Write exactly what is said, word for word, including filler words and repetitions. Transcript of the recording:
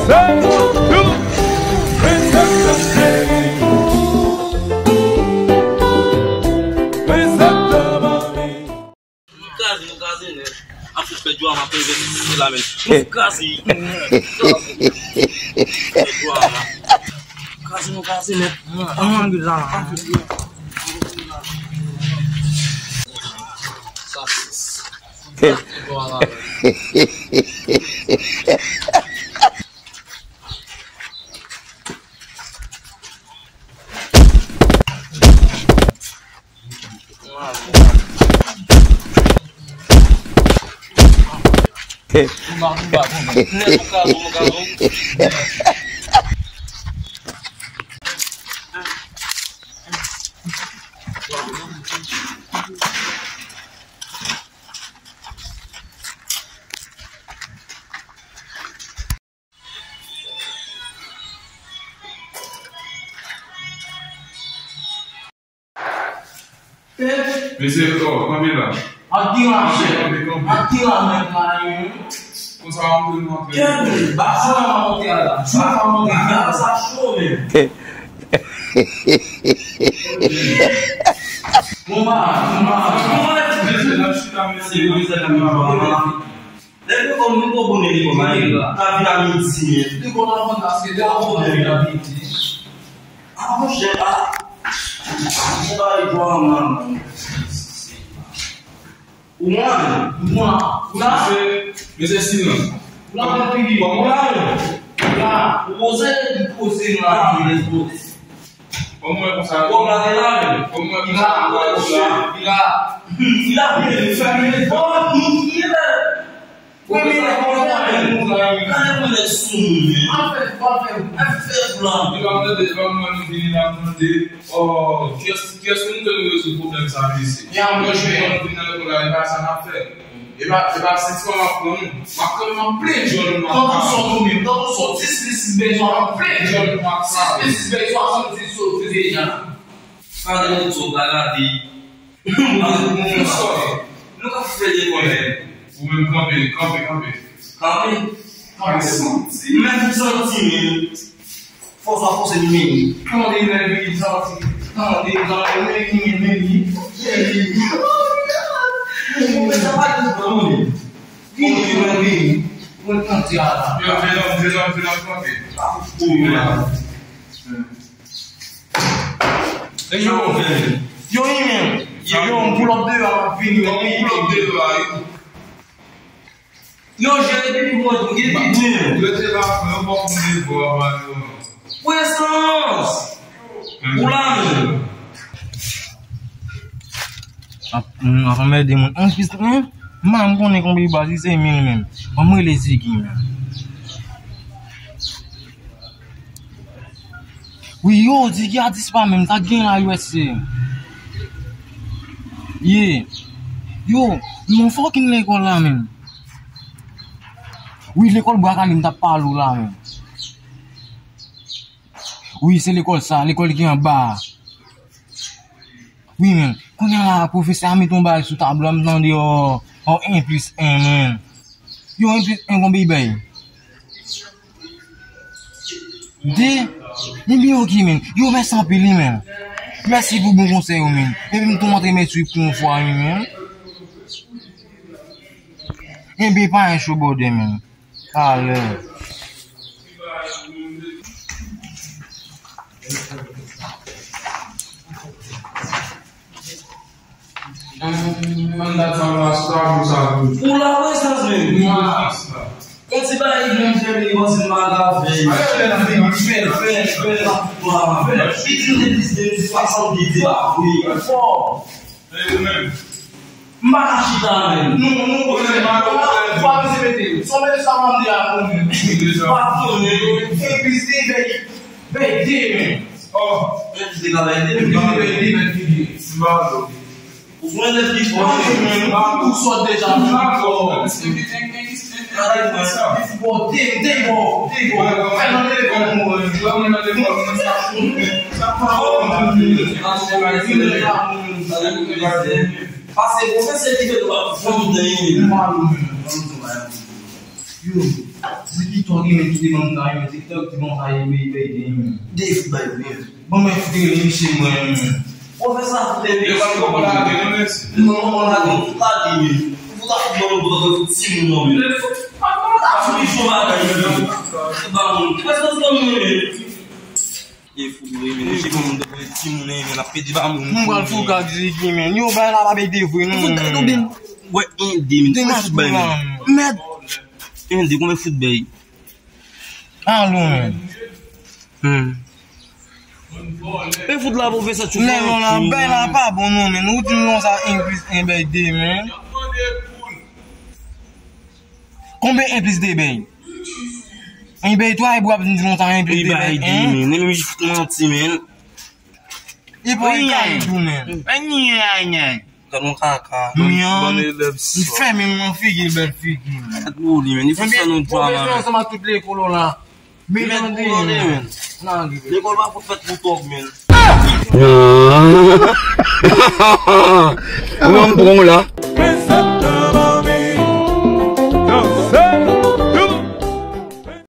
Hey, you, respect the stage. Respect the mommy. Kraze nou kraze nèt. Afich fè djwa m ap envèsti la men. Nou kraze. Fè djwa m. Kraze nou kraze nèt. An angle la. Sa sis. Fè djwa la men. Mesye, oh, kanpe la. Ap deraje. Kanpe, kanpe, kanpe. Ap deraje, mwen. Konsa, w ap montre nou antre. Kèt, ba, sa w ap monte a la. Sa w ap monte a la, sa cho, men. Bon, ba, bon, ba. Mesye, n ap chita, mesye, n ap chita, mesye. Lè nou kòm nou konprann li kòm a la, ta vin a midi, men. Li konn avan paske lè w konprann li a midi. A, monchè, a. Monchè, ba li dwa, man. Ou mwen, ou mwen, ou la. Mesye, mesye, silans. Ou la, mwen figi. Ou la, ou la. Ou poze, ou poze, la. Ou poze. Kòman w wè konsa? Kòm la te la menm. Kòman w wè konsa? Li la, li la. Li la, li la. Bon, nou ki la. Premye nèg konsa menm. Gade pou nèg sou moun, men. An fè, an fè, an fè plan. Li pa mande, li pa mande, vini la mande. Oh, kiyès, kiyès ki te rezoud pwoblèm sa, mesye? Mwen, mwen, mwen vin nan lekòl la, e pa sa n ap fè. E pa, e pa sèt fwa m ap pran nou. M ap pran nou, m ap plen djòl nou, m ap pran. Tankou sòt ou menm, tankou sòt. Sis plis sis bay twa, m ap plen djòl nou, m ap pran. Sis plis sis bay twa, sòt di sòt, di deja. Sa de moun sòt la gade. Nou ka fè de kòlè. Ou menm kanpe, kanpe, kanpe. Kanpe? Kanpe, santi. Men santi, men. Fòs la fòse li menm. Tande lè li santi. Tande, tande, men li, men li. Men li. Ou fè sa pa di pou mwen. Vini, men li. Mwen santi a la. Yo, vin ap, vin ap, vin ap kanpe. Ou menm. E yo, yo, yo, men. Yo, yo, yon pull up deyò a, vini, yon pull up deyò a, yo. Yo, jere pipi mwen tou, gen pipi. Rete la, frè, yo pa konn devwa, ba yo. Presans! Ou la menm. Ap, mm, ap anmède moun. Anplis, men, m pa m konnen konbyen baz, se mil menm. Ban m rele Ziggy, men. Wi, yo, Ziggy a dispa menm, sa k gen la, U S C. Ye. Yo, nou fòkin lekòl la menm. Wi, lekòl Bwa Kale m t ap pale w la menm. Wi, se lekòl sa, lekòl ki anba a. Wi, men, kounye a la, pwofesè a mete yon bagay sou tablo a, m tande, oh, oh, en plis en, men. Yo, en plis en, konbyen l bay? De? Ebyen, ok, men. Yo, mèsi anpil, wi, men. Mèsi pou bon konsèy ou, men. Epi m tou antre mèsi pou yon fwa, wi, men. Ebyen, pa yon cho bòdè, men. Talè. Ann dat sa la sou tablo sa tou. Ou la presans menm. Ou la presans la. Yon ti bagay ki menm fè li panse m pa ka fè. Fè l, fè l, fè l, fè l, fè l. Li di m te plis de swasanndiz, li pa vre. Fò. E ou menm? M pa ka chita menm. Nou, nou, ou pa bezwen mete. Sonde sa mande a konnen. Pa konnen. Epi se vèy, vèy de menm. Oh. Epi se ka vèy de menm. Epi se vèy de menm figi. M pa konnen. Ou jwenn nèg ki fò menm. M pa tou sòt deja. M pa konnen. Bon, te, te bon, te bon. Fè nan telefòn mwen. Fè nan telefòn mwen, sa. Sa pa bon. Pase pwofesè ki fè nou ap fanm dan. Yo, di ki tò gen men ki te ban m kay yo, TikTok, di konsa, e, e, e, e, de fout bay, men. Bon, men fout rele misye, mwen, men. Pwofesè a fout rele misye, mwen. Mwen, mwen, mwen, lage, fout lage, men. Fout a fout ban m, fout a fout timoun, non, men. Fout a fout misyon bagay, men. Fout ba moun. Ki pèsonaj nan mwen, men. E fout wi, men, misye konn moun dòk timoun, men, l ap pede ba moun. M pral fou gad Ziggy, men. Yo, bay la pa bay de vre, non. Fout bay nou, men. Wè, en de, men. Fout bay, men. Mèd. En de, konbyen fout bay? Alon, men. Hmm. E fout la, pwofesè, tu. Men non, la, bay la pa bon, non, men. Ou di nou sa, en plis en bay de, men. Konbyen en plis de bay? En bay twa, epi w ap vin di nou sa, en plis de bay, en? Li bay de, men. Li menm jis fout manti, men. Li pa kay tou, men. Anyen, anyen. Gad yon kaka. Myan. Li fèmen nan figi l, bèl figi l. Gad pou li, men. Li fout fè nou drama, men. Pwofesè ansanm ak tout lekòl la. Men tande, men. Lekòl pa fout fèt pou tòg, men. Ou menm pran w la.